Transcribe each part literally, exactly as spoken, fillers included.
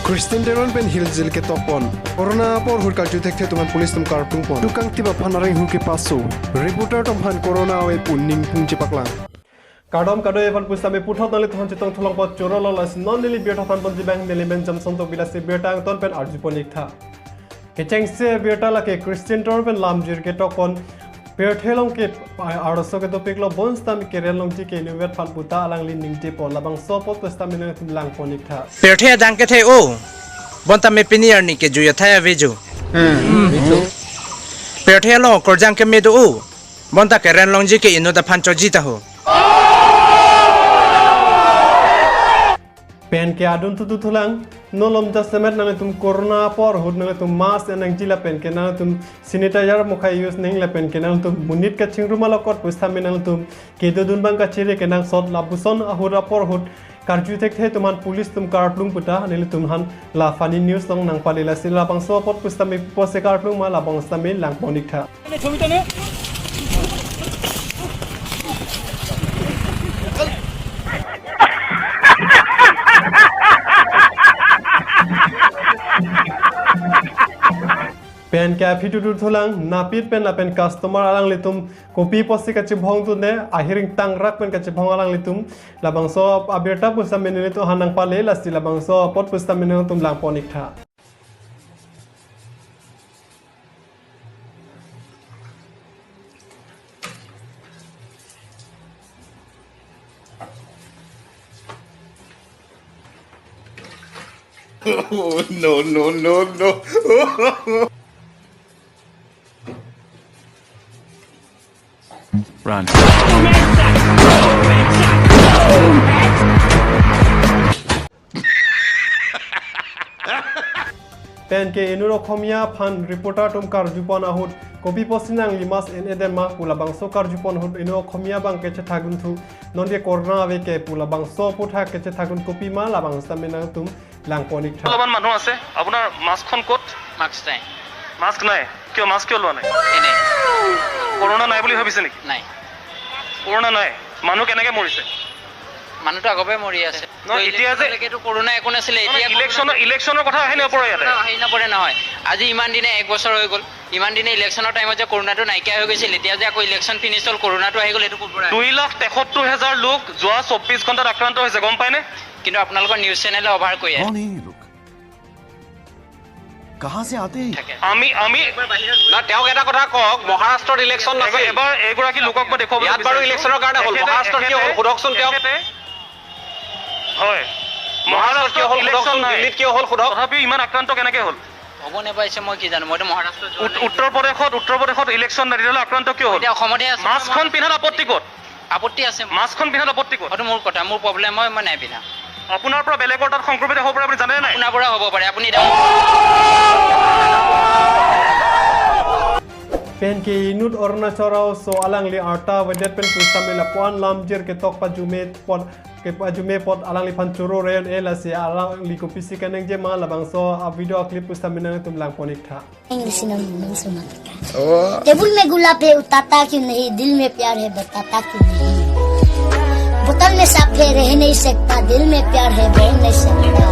Christian Teron pen hiljil ketokpon. Corona apor ahut karju thekthe atum aphan police atum karplungpon. Tukang tip aphan areng hu kepaso. Reporter atum aphan corona ave pu ningpung chepaklang. Kardom kadokave aphan pusitame puthot nanglitum aphan chetong thulong apot choro lo, lasi non neli birta thanponji abang neli men Jamson Tokbi, lasi birta angton pen arjupon iktha. Kechengsi birta lake Christian Teron pen lamjir ketokpon. Pirthe along ke arloso kedopiklo, bonsitame keren longji ke inutvet aphan puta alangli ningjepon, labangso apot pusitame nangtum langpon iktha. Pirthe adang kethe o, bonta me pini arni kejui athai avejo. Pirthe along okorjang keme do o, bonta keren longji ke inut aphan choji ta ho. Pen ke adun tutu thulang, nolom jasemet nangtum corona apor ahut nangtum mask en nangji lapen ke nangtum sanitizer mukhai use nang lapen ke nangtum monit kachingrum along kot pusitame nangtum kedodun abang kachere kenangsot, lapuson ahut apor ahut karju thekthe atum aphan police atum karplung puta nelitum aphan la funny news along nangpale, lasi labangso apot pusitame pu apotsi karplung ma labangso tame langpon iktha. Pen ke aphi tutu thulang, napit pen lapen customer alanglitum kopi apotsi kachibhong tune, ahiring tangrak pen kachibhong alanglitum, labangso abirta pusitame nelitum aphan nangpale, lasi labangso apot pusitame nangtum langpon iktha. Oh, no, no, no, no. Run. Pen ke inut Okhomia aphan reporter atum karjupon ahut kopi apotsi nangli mask en-edetma pu labangso karjupon ahut inut Okhomia abang ke chethak dunthu. Non ke corona ave ke pu labangso aputhak ke chethak dun, kopi ma labangso tame nangtum langpon iktha. অলপমান মানুহ আছে, আপোনাৰ মাস্কখন ক'ত? মাস্ক নাই। মাস্ক নাই? কিয় মাস্ক কিয় লোৱা নাই? এনেই। কৰোণা নাই বুলি ভাবিছে নেকি? নাই। কৰোণা নাই। মানুহ কেনেকে মৰিছে? মানুহতো আগৰ পৰাই মৰি আছে। নহয়, তো এতিয়া যে ইলেকশ্যনলৈকেতো কৰোণা একো নাছিলে, নহয়, এতিয়া ইলেকশ্যনৰ, ইলেকশ্যনৰ কথা আহে নে নপৰে ইয়াতে? হেৰি নপৰে নহয়। আজি ইমান দিনে এক বছৰ হৈ গ'ল। ইমান দিনে ইলেকশ্যনৰ টাইমত যে কৰোণাটো নাইকিয়া হৈ গৈছিল, এতিয়া যে আকৌ ইলেকশ্যন ফিনিছ হ'ল, কৰোণাটো আহি গ'ল, এইটো ক'ৰ পৰা আহিল? দুই লাখ তেসত্তৰ হাজাৰ লোক যোৱা চৌব্বিছ ঘণ্টাত আক্ৰান্ত হৈছে, গম পায়নে? কিন্তু আপোনালোকৰ নিউজ চেনেলে অভাৰ কৈ আছে। कौन है ये लोग? कहाँ से आते हैं? থাকে। আমি, আমি না, তেওঁক এটা কথা কওক, মহাৰাষ্ট্ৰত ইলেকশ্যন এবাৰ, নাছিল। এবাৰ এইগৰাকী লোকক মই দেখুৱাবলৈ ইয়াত বিচাৰিছোঁ। ইলেকশ্যনৰ কাৰণে হ'ল। তেখেতে, মহাৰাষ্ট্ৰত কিয় হ'ল তেখেতে, সোধকচোন তেওঁক। তেখেতে, হয়। মহাৰাষ্ট্ৰত কিয় হ'ল ইলেকশ্যন সোধকচোন, নাই। দিল্লীত কিয় হ'ল সোধক। তথাপিও ইমান আক্ৰান্ত কেনেকে হ'ল? হ'ব নেপাইছে, মই কি জানো, মইতো মহাৰাষ্ট্ৰত যোৱা উত-, নাই। উত্তৰ প্ৰদেশত, উত্তৰ প্ৰদেশত ইলেকশ্যন নাই, তেতিয়াহ'লে আক্ৰান্ত কিয় হ'ল? এতিয়া অসমতহে আছে। মাস্কখন পিন্ধাত আপত্তি ক'ত? আপত্তি আছে মোৰ। মাস্কখন পিন্ধাত আপত্তি ক'ত? সেইটো মোৰ কথা, মোৰ প্ৰব্লেম হয়, মই নাই পিন্ধা। আপোনাৰ পৰা বেলেগৰ তাত সংক্ৰমিত হ'ব পাৰে, আপুনি জানে নাই? আপোনাৰ পৰা হ'ব পাৰে, আপুনি এতিয়া Pen ke inut Arunachal Rao aso alangli arta avedet pen pusitame lapu-an lamjir ketok pajume apot, kepajume apot alangliphan choro ren e, lasi alangli kopisi kenangji ma labangso a-video a-clip pusitame nangtum langpon iktha. English na mung sumata. Oh. Table में गुलाब है उठाता क्यों नहीं, दिल में प्यार है बताता क्यों नहीं। बोतल में साफ है रह नहीं सकता, दिल में प्यार है बोल नहीं सकता।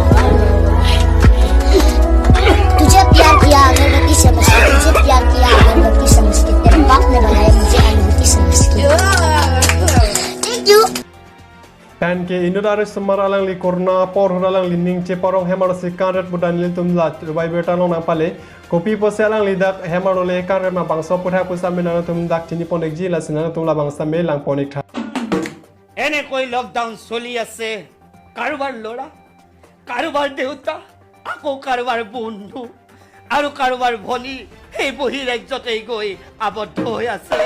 तुझे प्यार किया अगरबत्ती समझ के, तुझे प्यार किया अगरबत्ती समझ के, तेरे बाप ने बनाया मुझे अगरबत्ती समझ के। Thank you. Pen ke inut arisomar alangli corona apor ahut alangli ning cheparong hem arlosi kanret pu dan nelitum la bai birta along nangpale. Kopi apotsi alangli dak hem arlo le kanret ma bangso aputhak pusitame nangtum dak chinipon ikji, lasi nangtum labangso tame langpon iktha. এনেকৈ লকডাউন চলি আছে। কাৰোবাৰ ল'ৰা, কাৰোবাৰ দেউতা, আকৌ কাৰোবাৰ বন্ধু আৰু কাৰোবাৰ ভনী সেই বহিৰাজ্যতেই গৈ আবদ্ধ হৈ আছে।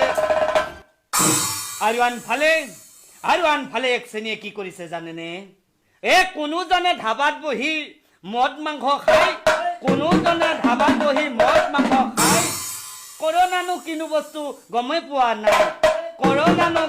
আৰু আনফালে, আৰু আনফালে এক শ্ৰেণীয়ে কি কৰিছে জানেনে? এ, কোনোজনে ধাবাত বহি মদ মাংস খায়, কোনোজনে ধাবাত বহি মদ মাংস খায়। কৰোণানো কিনো বস্তু গমেই পোৱা নাই, কৰোণানো